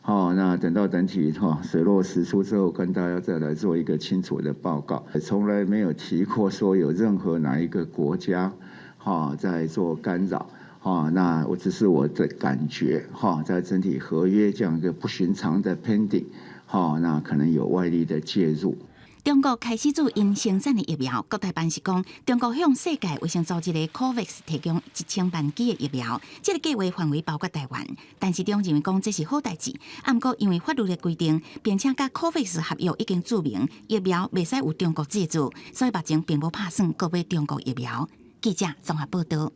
好，那等到整體哈水落石出之後，跟大家再來做一個清楚的報告。從來沒有提過說有任何哪一個國家哈在做干擾。哈，那我只是我的感覺哈，在整體合約這樣一個不尋常的 pending。好，那可能有外力的介入。中國開始注𪜶生產的疫苗，國台辦是講，中國向世界衛生組織的 COVAX 提供1000萬劑的疫苗，這個計劃範圍包括台灣。陳時中認為講這是好代誌，毋過因為法律的規定，並且佮 COVAX 合約已經註明疫苗袂使由中國製造，所以目前並無拍算購買中國疫苗。記者綜合報道。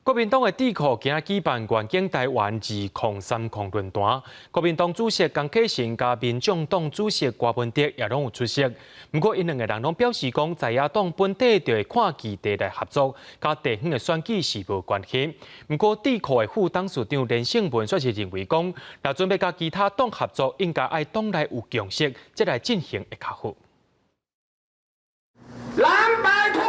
國民黨的智庫今仔舉辦願景台灣2030論壇，國民黨主席江啟臣佮民眾黨主席柯文哲也攏有出席。毋過，𪜶兩個人攏表示講，在野黨本底就會看議題來合作，佮地方的選舉是無關係。毋過，智庫的副董事長連勝文煞是認為講，若準備佮其他黨合作，應該愛黨內有共識，才來進行會較好。藍白拖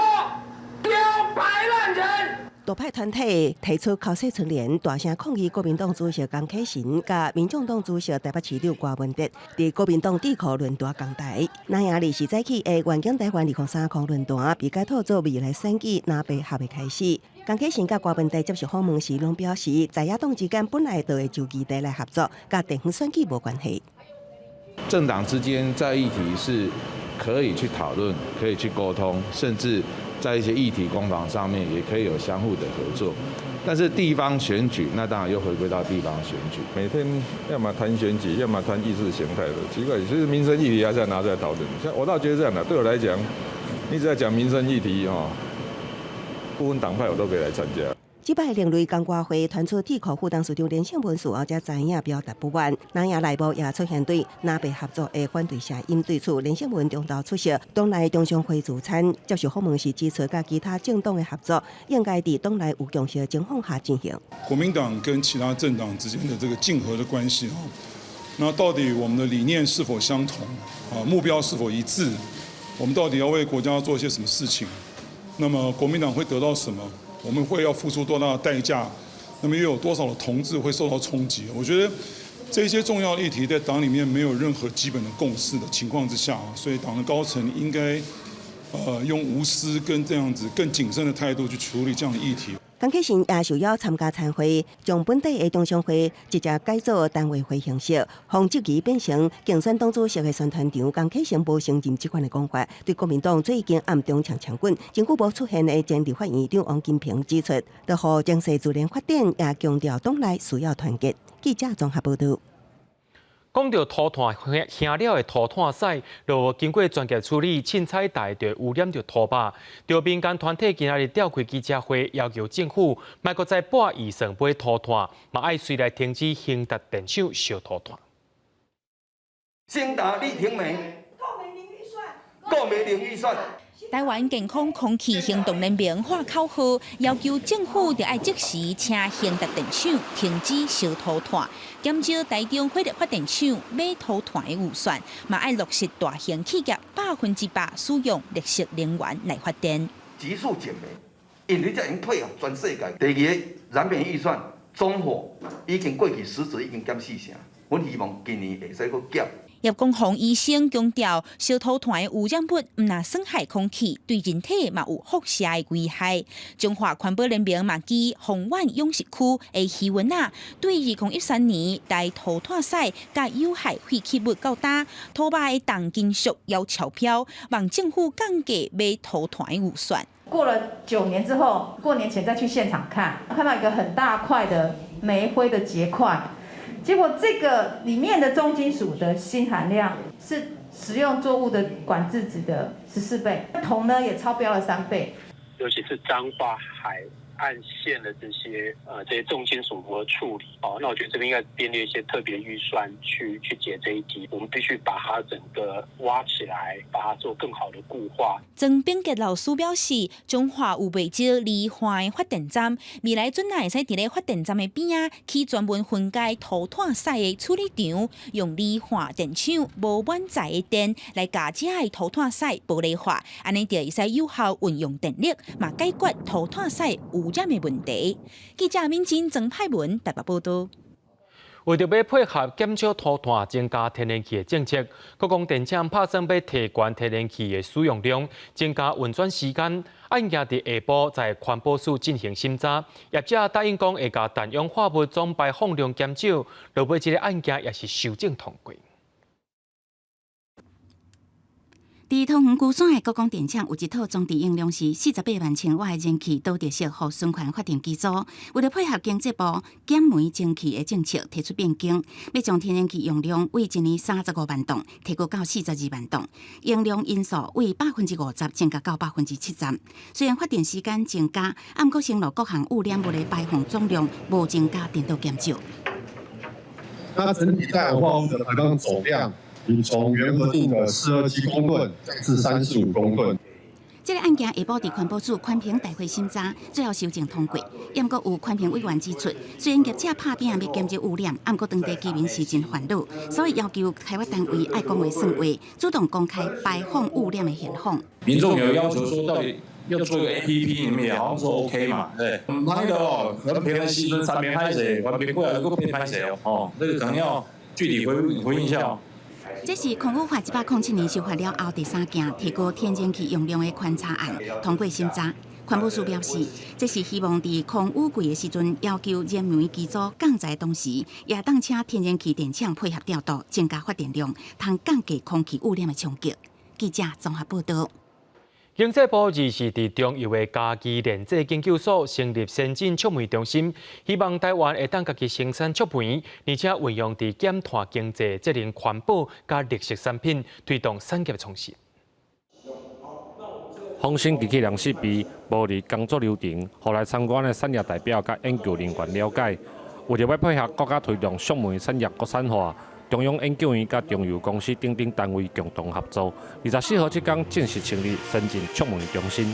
丟白爛人。獨派團體提出剾洗窗簾，大聲抗議國民黨主席江啟臣佮民眾黨主席台北市長柯文哲，佇國民黨智庫論壇講台。那廿二是早起的願景台灣2030論壇，被改套做未來選舉藍白合的開始。江啟臣佮柯文哲接受訪問時，攏表示，在野黨之間本來就會就議題來合作，佮地方選舉無關係。政黨之間在議題是可以去討論、可以去溝通，甚至在一些議題攻防上面也可以有相互的合作。但是地方選舉，那當然又回歸到地方選舉，每天要麼談選舉，要麼談意識形態的，奇怪，其實民生議題還是要拿出來討論。像我倒覺得這樣的，對我來講，你只要講民生議題哦，不分黨派我都可以來參加。這擺另類公歌會傳出智庫副董事長連勝文事後才知影表達不滿，南亞內部也出現對藍白合作的反對聲音。對此，連勝文中晝出席黨內中常會聚餐，接受訪問時指出，佮其他政黨的合作應該佇黨內有共識的情況下進行。國民黨跟其他政黨之間的這個競合的關係哦，那到底我們的理念是否相同啊？目標是否一致？我們到底要為國家做些什麼事情？那麼國民黨會得到什麼？我們會要付出多大的代價？那麼又有多少的同志會受到衝擊？我覺得這些重要議題在黨裡面沒有任何基本的共識的情況之下，所以黨的高層應該用無私跟這樣子更謹慎的態度去處理這樣的議題。江啟臣也受邀參加餐會，將本底的中常會直接改做單位會形式，予質疑變成競選黨主席的宣傳場。江啟臣無承認這款的講法，對國民黨最近暗中搶搶滾，真久無出現的前立法院長王金平指出，著予情勢自然發展，也強調黨內需要團結。記者綜合報道。講到塗炭燃了的塗炭屎，若無經過專業處理，凊彩帶就污染著土肉。著民間團體今仔日召開記者會，要求政府莫閣再撥預算買塗炭，嘛愛隨來停止興達電廠燒塗炭。興達你停煤，購買零預算。台灣健康空氣行動聯盟喊口號，要求政府著愛即時請興達電廠停止燒塗炭，減少台中火力發電廠買塗炭的預算，嘛愛落實大型企業100%使用綠色能源來發電。急速減煤，因為這已經配合全世界。第二个燃煤預算總和已經過去實質已經減四成，阮希望今年會使閣減。葉公宏醫生強調，燒塗炭的污染物毋但損害空氣，對人體嘛有輻射的危害。中華環保聯盟嘛基豐苑養殖區的魚塭仔，對2013年來塗炭屎佮有害廢棄物到今，土肉的重金屬猶超標，望政府降低買塗炭的預算。過了9年之後，過年前再去現場看，看到一個很大塊的煤灰的結塊。結果這個裡面的重金屬的鋅含量是食用作物的管制值的14倍，銅呢也超標了3倍。尤其是彰化海岸線的這些重金屬如何處理？哦，那我覺得這邊應該編列一些特別預算去解這一題。我們必須把它整個挖起來，把它做更好的固化。曾炳傑老師表示，彰化有袂少罹患的發電站，未來準會使佇咧發電站的邊仔起專門分解塗炭屎的處理場，用罹化電廠無滿載的電來共遮的塗炭屎玻璃化，按呢就會使有效運用電力，嘛解決塗炭屎污染的問題。記者敏珍、曾派文台北報道。為著欲配合減少塗炭、增加天然氣的政策，國光電廠拍算欲提懸天然氣的使用量，增加運轉時間。案件佇下晡在環保署進行審查，業者答應講會共氮氧化物總排放量減少，落尾這个案件也是修正通過。佇桃園龜山的國光電廠有一套裝置容量是48萬千瓦的燃氣導熱式予循環發電機組，為著配合經濟部減煤增氣的政策，提出變更，欲將天然氣用量為一年35萬噸提高到42萬噸，用量因素為50%增加到70%。雖然發電時間增加，毋過承諾各項污染物的排放總量無增加，顛倒減少。那整體氮氧化物的排放總量，已從原核定的427公噸降至35公噸。這个案件下晡佇環保署環評大會審查，最後修正通過。毋過有環評委員指出，雖然業者拍拚欲減少污染，毋過當地居民是真煩惱，所以要求開發單位愛講話算話，主動公開排放污染的現況。民眾有要求說，到底要做一個 APP，你們也好像說 OK 嘛？對，毋歹的哦，可能平常時陣三面歹勢，環評過來閣變歹勢哦，哦，這個可能要具體回應一下哦。這是空污法107年修法了後第三件提高天然氣用量的寬查案通過審查。環保署表示，這是希望佇空雨季的時陣，要求燃煤機組降載同時，也當請天然氣電廠配合調度，增加發電量，通降低空氣污染的衝擊。記者綜合報道。經濟部二是佇中油的嘉義煉製研究所成立先進觸媒中心，希望台灣會當家己生產觸媒，而且運用佇減碳經濟、節能環保佮綠色產品，推動產業創新。仿生機器人設備、模擬工作流程，予來參觀的產業代表佮研究人員了解。為著欲配合國家推動觸媒產業國產化，中央研究院佮中油公司等等單位共同合作，24號這工正式成立先進觸媒中心。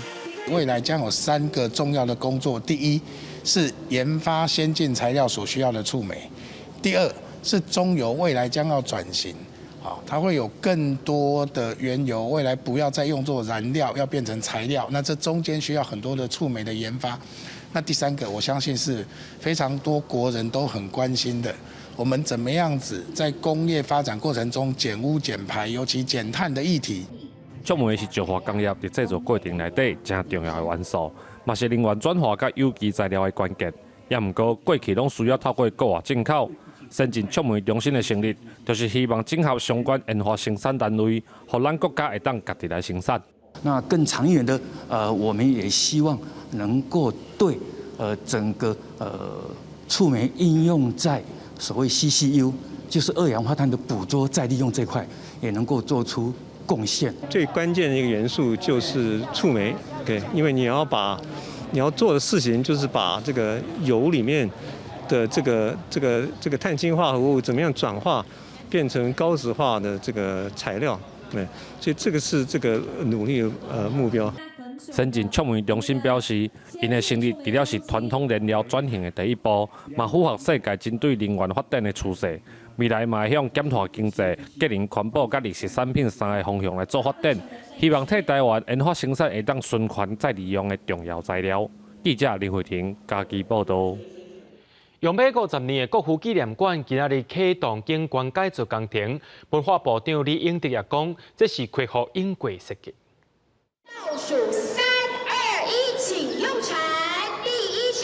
未來將有三個重要的工作：第一是研發先進材料所需要的觸媒；第二是中油未來將要轉型，它會有更多的原油，未來不要再用作燃料，要變成材料。那這中間需要很多的觸媒的研發。那第三個，我相信是非常多國人都很關心的，我們怎麼樣子在工業發展過程中減污減排，尤其減碳的議題。觸媒是石化工業佇製造過程內底誠重要的元素，嘛是能源轉化佮有機材料的關鍵。也毋過過去攏需要透過國外進口。先進觸媒中心的成立，就是希望整合相關研發生產單位，予咱國家會當家己來生產。那更長遠的，我們也希望能夠對整個觸媒應用在所謂 CCU，就是二氧化碳的捕捉再利用這塊，也能夠做出貢獻。最關鍵的一個元素就是觸媒，對，因為你要做的事情就是把這個油裡面的這個碳氫化合物怎麼樣轉化變成高值化的這個材料，對，所以這個是這個努力目標。先進觸媒中心表示，𪜶的成立除了是傳統燃料轉型的第一步，嘛符合世界針對能源發展的趨勢。未來嘛會向減碳經濟、節能環保佮綠色產品三个方向來做發展，希望替台灣研發生產會當循環再利用的重要材料。記者林慧婷嘉義報導。用欲50年的國父紀念館今仔日啟動景觀改造工程，文化部長李永得也講，這是恢復永過設計。倒數三二一，請用鏟，第一鏟，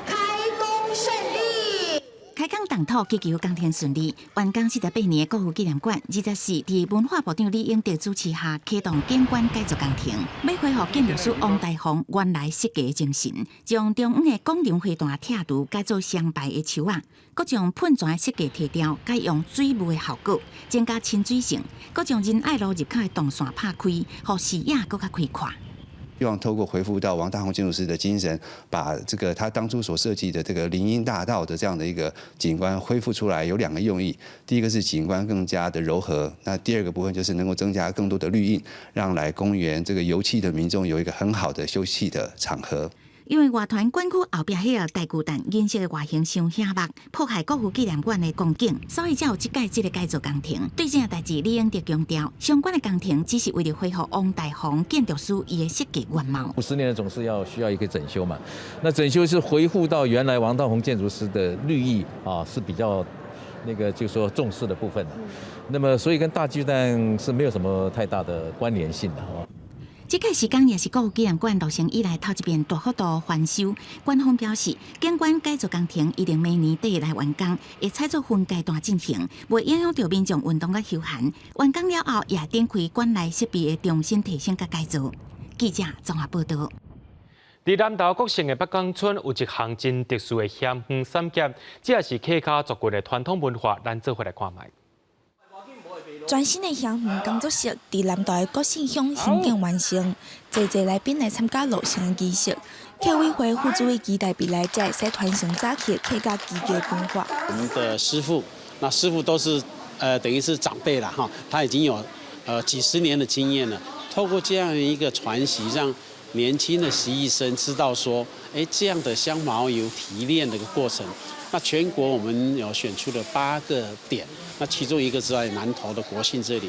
開工順利。開工動土，祈求工程順利。完工48年的國父紀念館，24佇文化部長李永得主持下啟動景觀改造工程，欲恢復建築師王大閎原來設計的精神，將中央的廣場花壇拆除，改做雙排的樹仔，閣將噴泉的設計提掉，改用水霧的效果，增加親水性，閣將仁愛路入口的動線拍開，予視野閣較開闊。希望透過恢復到王大閎建築師的精神，把這個他當初所設計的這個林蔭大道的這樣的一個景觀恢復出來，有兩個用意。第一個是景觀更加的柔和，那第二個部分就是能夠增加更多的綠蔭，讓來公園這個遊憩的民眾有一個很好的休憩的場合。因為外團館區後壁彼个大巨蛋銀色的外形傷顯目，破壞國父紀念館的光景，所以才有這屆這个改造工程。對這件代誌，李永得強調，相關的工程只是為了恢復王大閎建築師伊的設計原貌。 50年總是要需要一個整修嘛，那整修是恢復到原來王大閎建築師的綠意啊，是比較那個就是說重視的部分。那麼所以跟大巨蛋是沒有什麼太大的關聯性的。這屆時間也是國父紀念館落成以來頭一遍大幅度翻修。館方表示，景觀改造工程一定明年底來完工，會採做分階段進行，袂影響著民眾運動佮休閒。完工了後，也展開館內設備的重新提升佮改造。記者綜合報導。佇南投國姓的北港村有一項真特殊的香園產業，這也是客家族群的傳統文化，咱做伙來看覓。全新的香園工作室佇南投的國姓鄉興建完成，濟濟來賓來參加落成的儀式。客委會副主委期待未來才會使傳承早期的客家技藝文化。我們的師傅，那師傅都是等於是長輩了哈，他已經有幾十年的經驗了。透過這樣一個傳習，讓年輕的實習生知道說，哎，這樣的香茅油提煉的一個過程。那全國我們有選出了八個點，那其中一個是在南投的國姓這裡。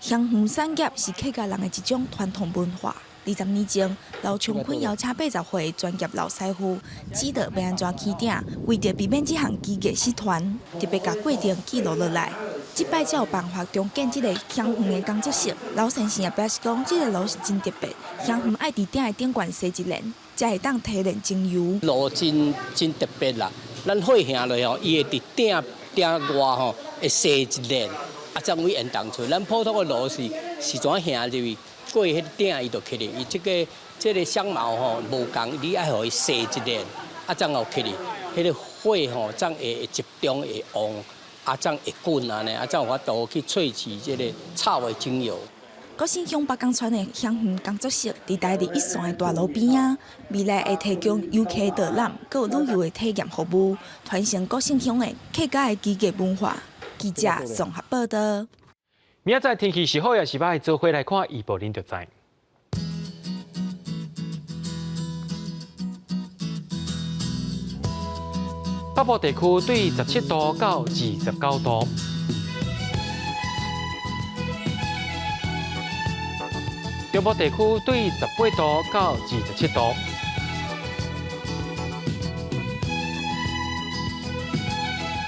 香園產業是客家人的一種傳統文化。20年前，劉長坤邀請80歲專業老師傅指導欲按怎起鼎，為著避免這項技藝失傳，特別共過程記錄落來。這擺才有辦法重建這个香園的工作室。老先生也表示講，這个爐是真特別，香園愛佇鼎的頂懸生一輪，才會當提煉精油。爐真真特別啦，咱火燃落吼，伊會佇鼎鼎外吼會生一輪，啊，才會煙囱出。咱普通的爐是是怎燃入去？過彼个鼎伊就起咧，伊這個香茅吼無仝，你愛予伊生一輪，啊，才會起咧。彼个火吼，才會集中會旺，啊，才會滾按呢，啊，才有法度去萃取這个草的精油。國姓鄉北港村的鄉園工作室，佇台日一線的大路邊仔，未來會提供遊客導覽、閣有旅遊的體驗服務，傳承國姓鄉的客家的機藝文化。記者綜合報道。明仔載天氣是好抑是䆀，做伙來看預報，恁就知。北部地區對17度到29度，中部地區對18度到27度，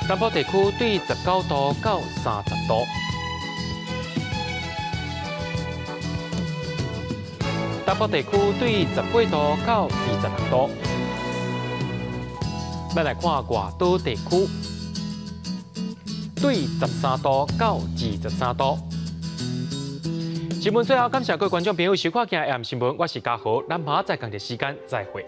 南部地區對19度到30度，東部地區對18度到26度。咱來看外島地區，對13度到23度。新聞最後感謝各位觀眾朋友收看今日的新聞，我是嘉豪，咱明仔載仝一時間再會。